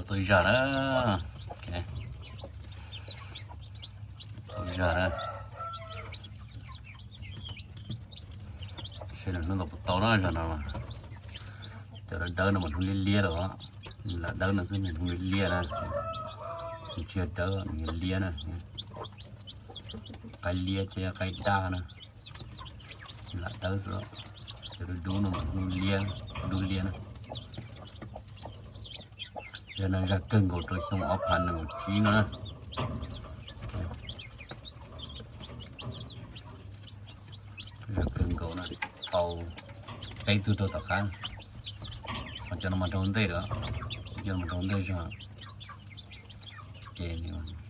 Tau zaj na, tau zaj na. Seb nws hnub ntau puas tau na zaj no. Cov dawb dawb no mas hnub liab liab lawm, lam dawb no xwb nws hnub liab liab na. Nws tsis yog dawb, nws yog liab na. Qaib liab thiab qaib daj na. Lam dawb xwb, cov dub dub no mas hnub liab, dub liab na. Yog no zaj kawg nkaus rau xyoo ob phav nees nkaum tsib no na. Zaj kawg nkaus na, tau peb tug raug tom qab. Ho cov no mas raug ntej lawm, cov no mas raug ntej zog. Ces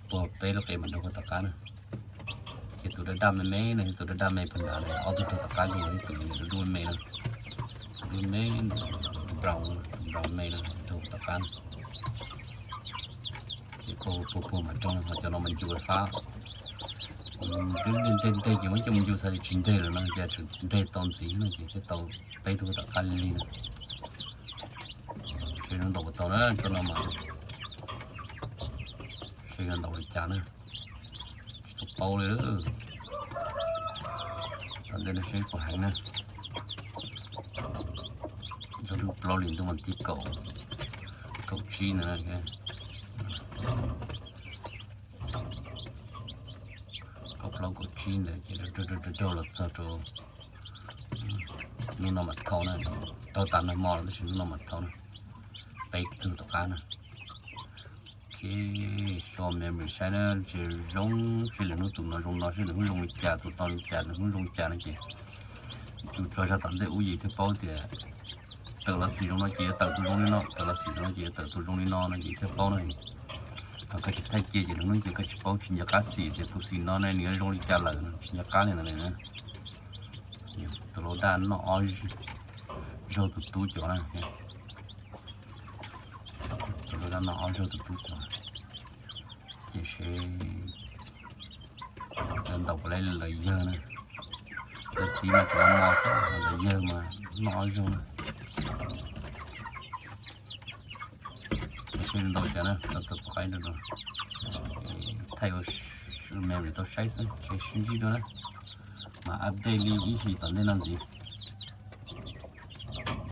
puag peb lub qe mas raug tom qab na. Ces tus daj daj me me no, tus daj daj me puag nrad na, ob tug raug tom qab, ib tus dub me me na, tus dub me, tus brown, tus brown me no raug tom qab. Ces puag puag puag mas raug, ho cov no mas ncu fab. Twb nteg nteg ces muab coj mus ncu xav tias tsis nteg lawm no ces tseem nteg tau ntxiv no ces thiaj tau peb tug tom qab li li na. Seb nws ntaus puas tau na, tsob no mas seb nws ntaus li cas na. Tsis tau paub li. Tom ntej no seb puas heev na. Nyob rau plaub hlis ntuj mas tib kaum, kaum tsib ntawd na. Kaum plaub kaum tsib ntawd ces raug raug los txog rau hnub no mas thau na. Raug tas nag hmo los tab sis hnub no mas thau na. Peb tug tom qab na. Ok, show memory saib na, tsis zoo, seb lwm hnub tus no zoo no, seb lwm hnub zoo li cas, tus no li cas, lwm hnub zoo cas no ces yus tso zaj tom ntej ub ces thiaj paub tias tawm los xim zoo no ces yuav tawm tus zoo li no, tawm los xim zoo no ces yuav tawm tus zoo li no no ces thiaj paub na. Ho koj tsis thaij cia ces lwm hnub ces koj tsis paub, tsis nco qab xim tias tus xim no ne nws yuav zoo li cas lawm no, tsis nco qab li no na. Tus laus daj noj ob zaug tus tub cov na. Tus laus daj noj ob zaug tus tub cov. Ces seb ntaus puas laib lawv yawg na. Lawv txiv mas tseem mos xwb, lawv yawg mas noj ob zaug na. Seb ntaus cas na, tau tau pov qaib rau, thaij ua memory tau saib xwb, sib ntsib dua na. Mas update li ib hlis tom ntej no ntxiv.